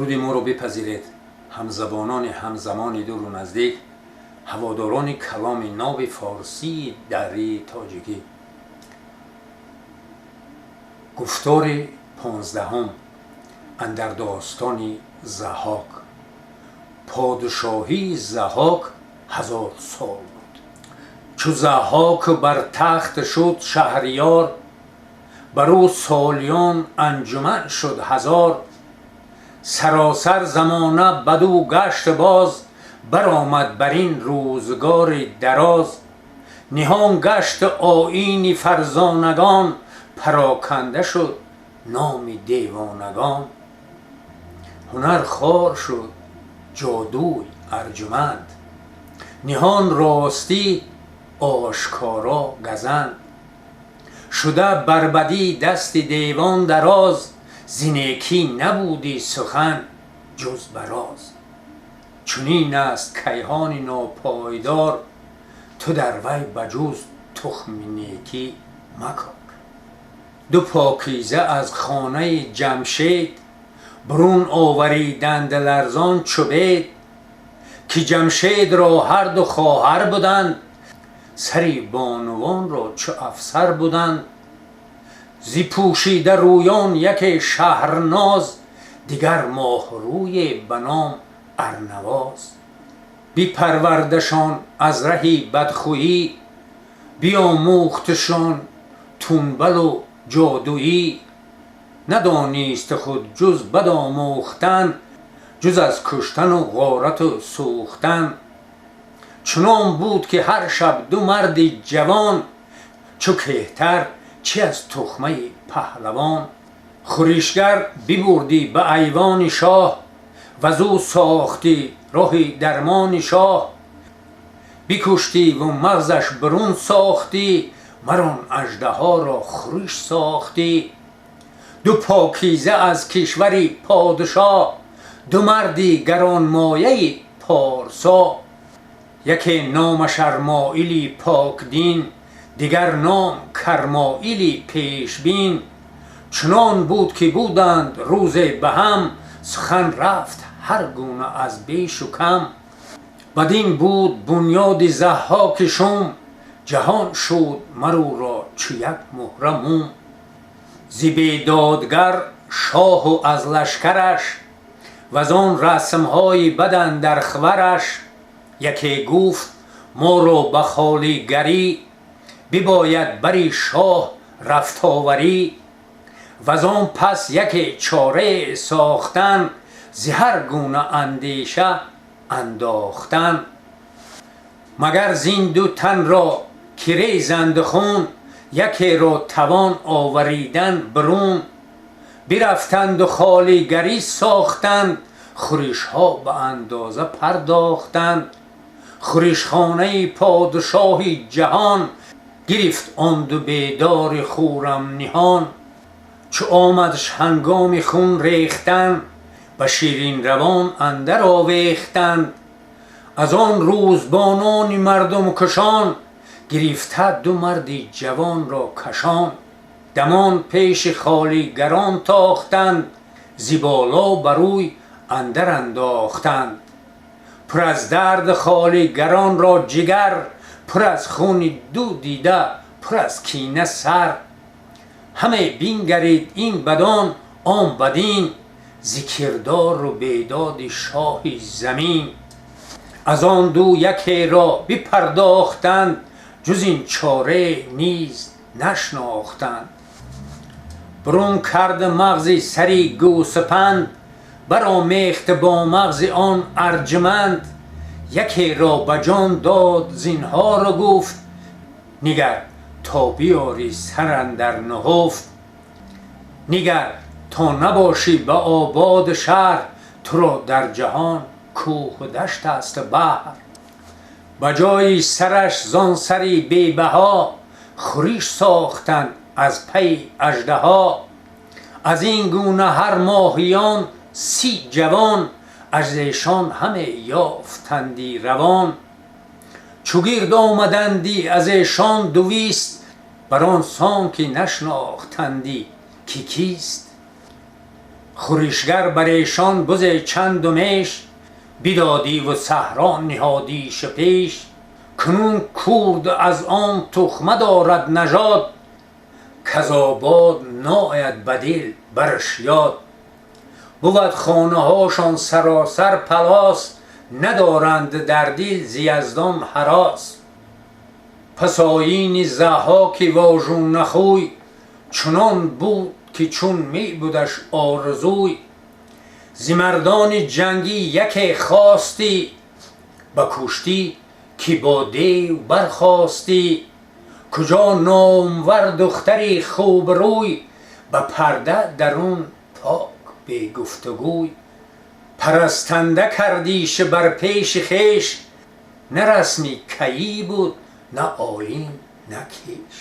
Даруди моро бипазиред, ҳамзабонони ҳамзамони дуру наздик, ҳаводорони каломи нави форсии дарии тоҷикӣ. Гуфтори 15-ум андар достони Заҳҳок. Подшоҳии Заҳҳок 1000 сол буд. Чу Заҳҳок бар тахт шуд шаҳриёр, бар ӯ солиён анҷуман шуд 1000. Саросар замона бадӯ гашт боз, баромад бар ин рӯзгори дароз. Ниҳон гашт оини фарзонагон, пароканда шуд номи девонагон. Ҳунар хор шуд, ҷодуй арҷуманд, ниҳон ростӣ ошкоро газанд. Шуда бар бадӣ дасти девон дароз, зи некӣ набудӣ сухан ҷуз ба роз. Чунин аст кайҳони нопойдор, ту дар вай ба ҷуз тухми некӣ макор. Ду покиза аз хонаи Ҷамшед бурун овариданд ларзон чу бед, ки Ҷамшедро ҳарду хоҳар буданд, сари бонувонро чу афсар буданд. Зи пӯшида рӯён яке Шаҳрноз, дигар моҳрӯе ба ном Арнавоз. Бипарвардашон аз раҳи бадхӯӣ, биомӯхташон тунбалу ҷодуӣ. Надонист худ ҷуз бад омӯхтан, ҷуз аз куштану ғорату сӯхтан. Чунон буд ки ҳар шаб ду марди ҷавон, чу кеҳтар чи аз тухмаи паҳлавон. Хӯришгар бибурдӣ ба айвони шоҳ, вазӯ сохтӣ роҳи дармони шоҳ. Бикуштӣ ву мағзаш бурун сохтӣ, мар он аждаҳоро хӯриш сохтӣ. Ду покиза аз кишвари подшоҳ, ду марди гаронмояи порсо. Яке номаш Армоили покдин, дигар ном Кармоили пешбин. Чунон буд ки буданд рӯзе ба ҳам, сухан рафт ҳар гуна аз бешу кам. Бадин буд бунёди Заҳҳоки шум, ҷаҳон шуд мар ӯро чу як муҳра мум. Зи бедодгар шоҳу аз лашкараш, ваз он расмҳои бад андар хвараш. Яке гуфт моро ба холигарӣ, бибояд бари шоҳ рафтоварӣ. Ваз он пас яке чорае сохтан, зи ҳар гуна андеша андохтан. Магар зин ду танро ки резанд хун, якеро тавон оваридан бурун. Бирафтанду холигарӣ сохтанд, хӯришҳо ба андоза пардохтанд. Хӯришхонаи подшоҳи ҷаҳон гирифт он ду бедори хӯрам ниҳон. Чу омадш ҳангоми хун рехтан, ба ширинравон андар овехтанд. Аз он рӯзбонони мардумкушон гирифта ду марди ҷавонро кашон. Дамон пеши холигарон тохтанд, зи боло ба рӯй андар андохтанд. Пур аз дард холигаронро ҷигар, пур аз хуни ду дида, пур аз кина сар. Ҳаме бингарид ин бадон, он бадин, зи кирдору бедоди шоҳи замин. Аз он ду якеро бипардохтанд, ҷуз ин чорае низ нашнохтанд. Бурун кард мағзи сари гӯсфанд, баромехт бо мағзи он арҷуманд. Якеро ба ҷон дод зинҳору гуфт, нигар то биёрӣ сар андар нуҳуфт. Нигар то набошӣ ба обод шаҳр, туро дар ҷаҳон кӯҳу дашт аст баҳр. Ба ҷои сараш зон сари бебаҳо, хӯриш сохтанд аз пайи аждаҳо. Аз ин гуна ҳар моҳиён 30 ҷавон, аз эшон ҳаме ёфтанди равон. Чу гирд омаданди аз эшон 200, бар он сон ки нашнохтанди ки кист. Хӯришгар бар эшон бузе чанду меш, бидодиву саҳро ниҳодишу пеш. Кунун курд аз он тухма дорад нажод, каз обод наояд ба дил бараш ёд. Бувад хонаҳошон саросар палос, надоранд дар дил зи Яздон ҳарос. Пас оини Заҳҳоки вожунахӯй чунон буд, ки чун мебудаш орзуй. Зи мардони ҷангӣ яке хостӣ, ба куштӣ ки бо дев бархостӣ. Куҷо номвар духтари хубрӯй, ба парда дарун пок бегуфтугӯй? Парастанда кардиш бар пеши хеш, на расми кайӣ буд, на оин, на кеш.